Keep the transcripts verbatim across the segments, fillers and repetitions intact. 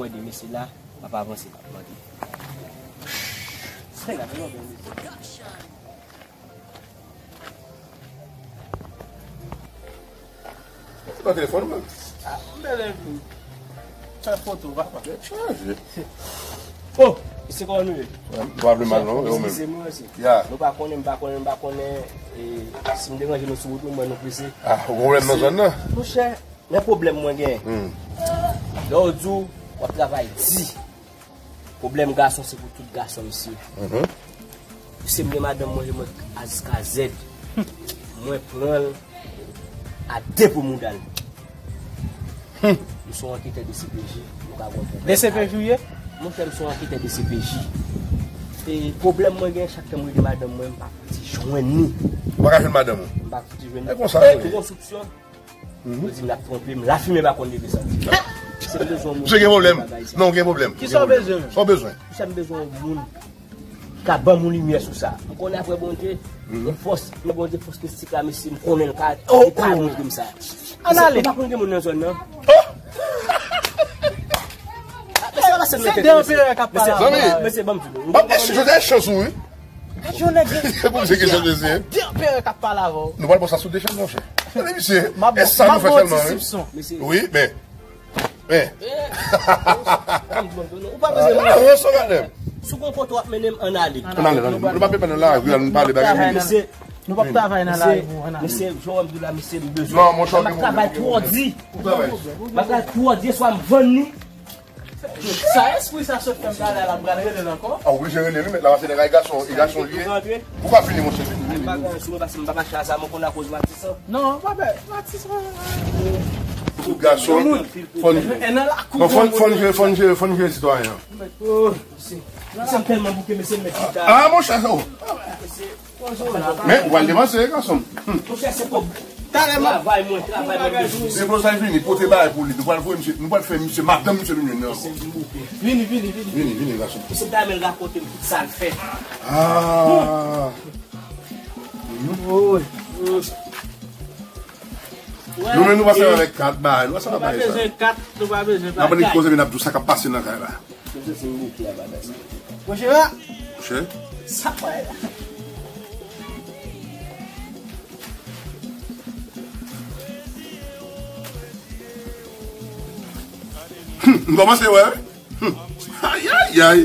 Mwen de mesye la, m ap avanse, m ap mande. Sèl la, non, non, mesye. Ou pran telefòn mwen? Ah, m bèlè vin fè foto, papa. Tèt chaje. Oh, se kòman nou ye? Mwen pa vle mal non, e ou menm? Eskize mwen, se. Ya. Nou pa konnen, m pa konnen, m pa konnen, e, si m deranje nou sou wout, mwen, nou prese. Ah, ou pwoblèm nan zòn nan? Monchè, men pwoblèm mwen gen. Hmm. Lè w di w, w ap travay di. Pwoblèm gason se pou tout gason, mesye. Mhm. Mesye, m gen madanm mwen, mwen a jiska Z. Mwen pran l a de pou mouda l. Hmm. M se yon anketè D C P J, nou ka wè pwoblèm. D C P J ou ye? Monchè, m se yon anketè D C P J. E pwoblèm mwen gen, chak tan m rele madanm mwen, m pa fouti jwenn li. Ou pa ka jwenn madanm ou? M pa fouti jwenn li. E konsa, e, wi. Konstriksyon. Mhm. Yo di m l ap twonpe m, lafimen pa konn leve santi. Se m bezwen yon moun. Misye gen pwoblèm. Non, gen pwoblèm. Kisa w bezwen? Sa w bezwen? Monchè, m bezwen yon moun ki ka ban m yon limyè sou sa. M konnen apre Bondye, mhm, yon fòs, men Bondye fòs mistik la, mesye, m konnen l ka, oh, li ka montre m sa. Ann ale. Mesye, m pa konn gen moun nan zòn nan. Oh! Mesye, se de anperè k ap pale avè w. Zanmi, mesye, ban m di nou. Mesye, se chans ou, wi. Mesye, yon nèg gen de anperè k ap pale avè w. Nou pral pran sa sou defans, monchè. Tande, mesye, e sa nou fè sèlman, wi. Wi, men, men. Ou pa bezwen mwen. Ah, sou gade. Si w gon kote w ap mennen m, ann ale. Ann ale, ann ale. Nou pa bezwen nan lari, ann pale bagay. Mesye, nou p ap travay nan lari pou ann ale. Mesye, jan w ap di la, mesye, m bezwen. Non, monchè, m ap travay twò di. M ap travay twò di, swa m vann li. Sa espri sa sot fè m gade la, m pral rele l ankò. A, oblije rele li, mèt la, se nèg a, e gason, e gason li ye. Ou ka vini, monchè, vini, vini. Pa gen anyen sou mwen, paske m pa mache a sa, mwen konn akoz Matisan. Non, pa pè, Matisan. Tout gason, fò n, non, fò n, fò n jere, fò n jere, fò n jere sitwayen an. Oh, mesye. Mesye, m tèlman bouke, mesye, m mèt chita. Ah, monchè, oh. Men, ou pral depanse, gason m. Hmm. Monchè, se kòb. Travay mwen, travay mwen bezwen. Depo sa vini, pote bagay pou li. Nou pral voye misye, nou pral fè misye, madanm misye vini, non. Vini, vini, vini. Vini, vini, gason. Misye ta men rakonte m tout sa l fè. Ah. Wi. Nou menm nou pa sèvi avèk kat bagay, nou pa sèvi avèk bagay sa. Nou pa bezwen kat, nou pa bezwen bagay. N ap annik koze, men n ap di w sa k ap pase nan kay la. Monchè, sa. Monchè? Sa kwè la. Hmm, m kòmanse wè, wi. Hmm. Ayayay.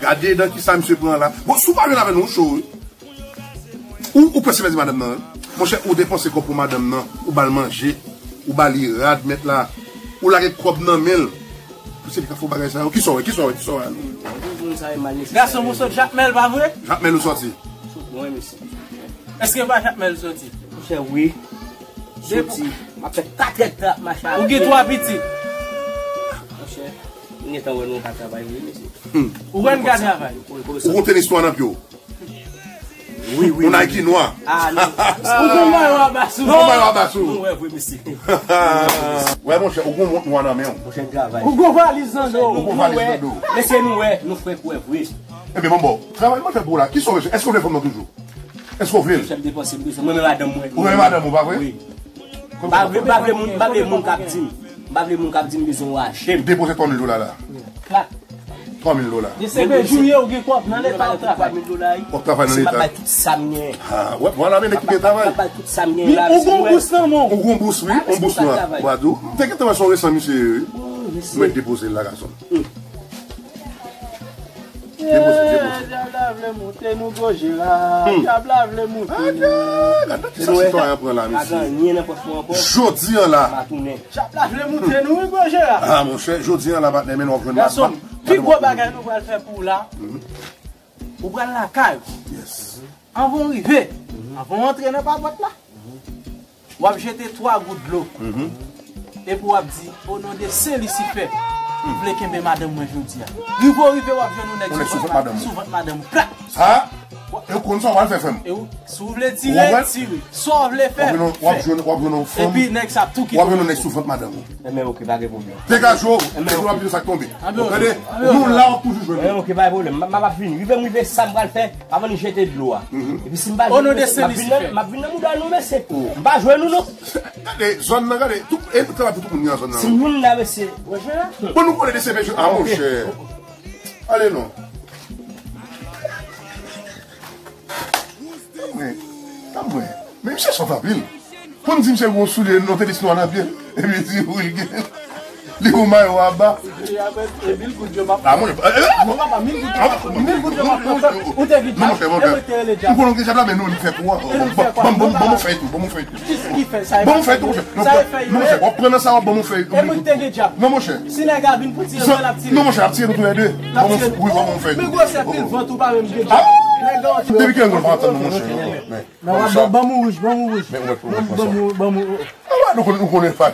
Gade nan kisa misye pran la. Bon, si w pa jwenn avè nou, w cho, wi. Ou, ou pèse mèt di madanm nan, wi. Monchè, ou depanse kòb pou madanm nan, ou ba l manje, ou ba li rad, mèt la, ou lage kòb nan men l. Pou se li k ap fè w bagay sa yo. Kisa w wè, kisa w wè, kisa w wè? Gason, ou sot Jakmèl, pa vre? Jakmèl ou sòti? Sot lwen, mesye. Èske pa Jakmèl ou sòti? Monchè, wi. Soti. M ap fè katrè tan ap mache avè l. Ou gen twa pitit? Monchè, m gentan wè nou ka travay vre, mesye. Hmm. Ou wè n ka travay? Ou konn tenis nwa nan pye w? Wi, wi, wi. Yon Nike nwa. Ah, non. Ou gon mayo aba sou. Ou gon mayo aba sou. Nou wè vre, mesye. Wè, monchè, ou gon mont nwa nan men w. Monchè, travay. Ou gon valiz nan do. Ou gon valiz nan do. Mesye, nou wè, nou frenk wè vre. Ebyen, bon, bon. Travay mwen fè pou w la. Kisa w bezwen? Èske w vle fanm nan toujou? Èske w vle l? Monchè, m depanse, m bezwen. Mwen menm madanm mwen. Ou menm madanm ou, pa vre? Wi. M pa vle, m pa vle moun, m pa vle moun k ap di m. M pa vle moun k ap di m bezwen w achte m. Depoze twa mil dola la. Klak. Twa mil dola. Depi jouye ou gen kòb nan leta w ap travay. Twa mil dola, wi. W ap travay nan leta. M ap bay tout sa m gen. Ah, wè, vwala, men nèg ki gen travay. M ap bay tout sa m gen la, mesye. Ou gon bous nan men w. Ou gon bous, wi. Gon bous nwa. M te gentan wè se yon resan misye ye, wi. Mwen depoze l la, gason. Depoze, depoze. Dyab la vle moute nou gwo jera. Hmm. Dyab la vle moute nou. Gade kisa sitwayen an pran la, mesye. Jodi an la. Dyab la vle moute nou, wi, gwo jera. Ah, monchè, jodi an la, patnè, men w ap jwenn la. Gason, pi gwo bagay nou pral fè pou w la. Mhm. Ou pral lakay ou. Yes. Anvan w rive, anvan w antre nan papòt la, w ap jete twa gout dlo. Mhm. Epi w ap di, o non de Sen Lisifè, m vle kenbe madanm mwen jodi a. Rive w rive, w ap jwenn yon nèg sou vant madanm ou. Sou vant madanm ou. Plat! Ha? E w konn sa w pral fè, frè m. E w, si w vle tire, tire. Sa w vle fè, fè. W ap jwenn, w ap jwenn yon fanm. Epi nèg sa ap tou kite w. W ap jwenn yon nèg sou vant madanm ou. Enben, oke, pa gen pwoblèm. Degaje w, epi w ap jwenn sa k tonbe. Tande? Nou la, w ap toujou jwenn nou. Enben, oke, pa gen pwoblèm. M ap vini. Rive m rive sa m pral fè, pa vin jete dlo a. Epi si m pa jwenn nou, mesye, m ap vin nan, m ap vin nan mouda nou, mesye. M pa jwenn nou, non. Gade, zòn nan, gade. Tout, e tout travay pou tout moun ki nan zòn nan. Si moun la, mesye. Bon, nou konnen de se mesye. A, monchè. Ale non. Men, men, men misye sòt anpil. Pou n di misye gon soulye non tenis nwa nan pye l, epi di wi l gen. Li gon mayo aba. Epi l kout je m ap. A, mwen, e, e, non, papa, mil goud yo m ap pran. Mil goud yo m ap pran. Ou te gen djab, e mwen te rele djab. M konnen w gen djab la, men nou, li fè pou an. Ban m, ban m, ban m fè tou, ban m fè tou. Kisa ki fè sa? Ban m fè tou, monchè. Non, monchè, w ap pran nan sa, w ap ban m fè. E mwen te gen djab. Non, monchè. Si nèg la vin pou tire mwen, l ap tire. Non, monchè, l ap tire nou tou lè de. Ban m, wi, ban m fè tou. Men gwosè pil vant ou pa menm gen djab. Nèg la, depi kilè nou pa antann nou, monchè? Ban m wouj, ban m wouj. Ban m, ban m, ban m. A, nou konnen, nou konnen pa.